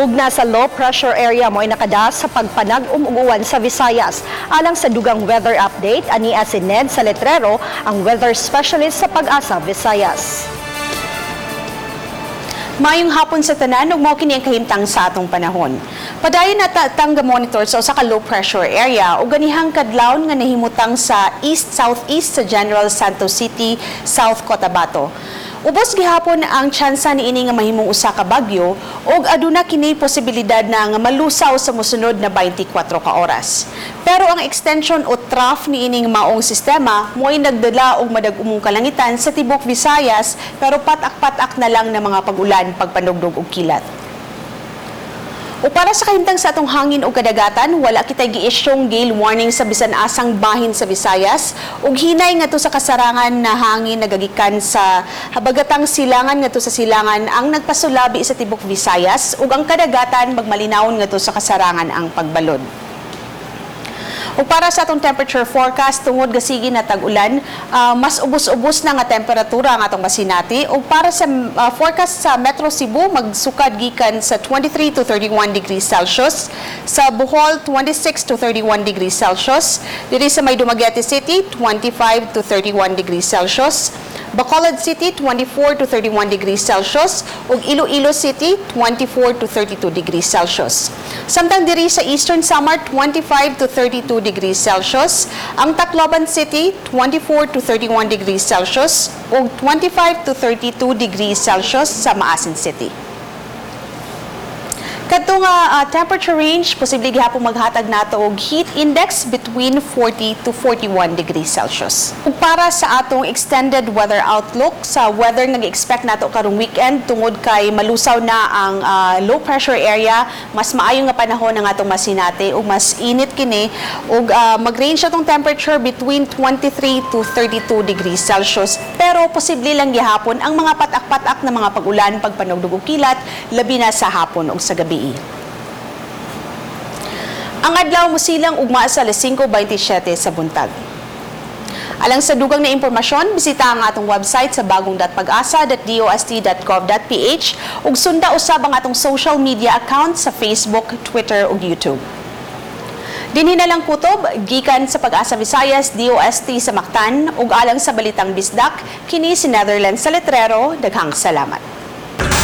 Mugna sa low pressure area mo'y nakada sa pagpanag-um og uwan sa Visayas. Alang sa dugang weather update, ania si Ned Saletrero, ang weather specialist sa Pag-asa Visayas. Maayong hapon sa tanan ug mao kini ang kahimtang sa atong panahon. Padayon na ta tang monitor sa usa ka low pressure area ug ganihang kadlawon nga nahimutang sa east southeast sa General Santos City, South Cotabato. Ubos gihapon ang tsansa niini nga mahimong usa ka bagyo ug aduna kini posibilidad na nga malusaw sa mosunod na 24 ka oras. Pero ang extension o trough niining maong sistema mo'y nagdala og madag-umong kalangitan sa tibok Visayas, pero patak-patak na lang na mga pag-ulan, pagpanugdog og kilat. O para sa kahimtang sa atong hangin o kadagatan, wala kitay giisyong gale warning sa bisan asang bahin sa Visayas ug hinay ngadto sa kasarangan na hangin nagagikan sa habagatang silangan ngadto sa silangan ang nagpasulabi sa tibok Visayas ug ang kadagatan magmalinawon ngadto sa kasarangan ang pagbalod. Ug para sa atong temperature forecast, tungod gasigi na tag-ulan, mas ubos-ubos na nga temperatura ang atong masinati. Ug para sa forecast sa Metro Cebu, magsukad gikan sa 23 to 31 degrees Celsius, sa Bohol 26 to 31 degrees Celsius, diri sa may Dumaguete City 25 to 31 degrees Celsius, Bacolod City 24 to 31 degrees Celsius ug Iloilo City 24 to 32 degrees Celsius. Samtang diri sa Eastern Samar 25 to 32 degrees Celsius, ang Tacloban City 24 to 31 degrees Celsius ug 25 to 32 degrees Celsius sa Maasin City. Kadto nga temperature range, posible gihapon maghatag nato og heat index between 40 to 41 degrees Celsius. Ug para sa atong extended weather outlook, sa weather nga gi-expect nato karong weekend, tungod kay malusaw na ang low pressure area, mas maayo nga panahon ang atong masinati ug mas init kini ug mag-range atong temperature between 23 to 32 degrees Celsius, pero posible lang gihapon ang mga patak-patak na mga pag-ulan, pagpanugdog og kilat, labi na sa hapon ug sa gabi. Ang adlaw mosilang ugma sa alas 5:27 sa buntag. Alang sa dugang na impormasyon, bisita ang atong website sa bagong.pagasa.dost.gov.ph ug sunda usab ang atong social media account sa Facebook, Twitter ug YouTube. Dinhi na lang kutob, gikan sa Pag-asa Visayas, DOST sa Mactan, ug alang sa Balitang Bisdak, kini si Netherlands sa Letrero. Daghang salamat.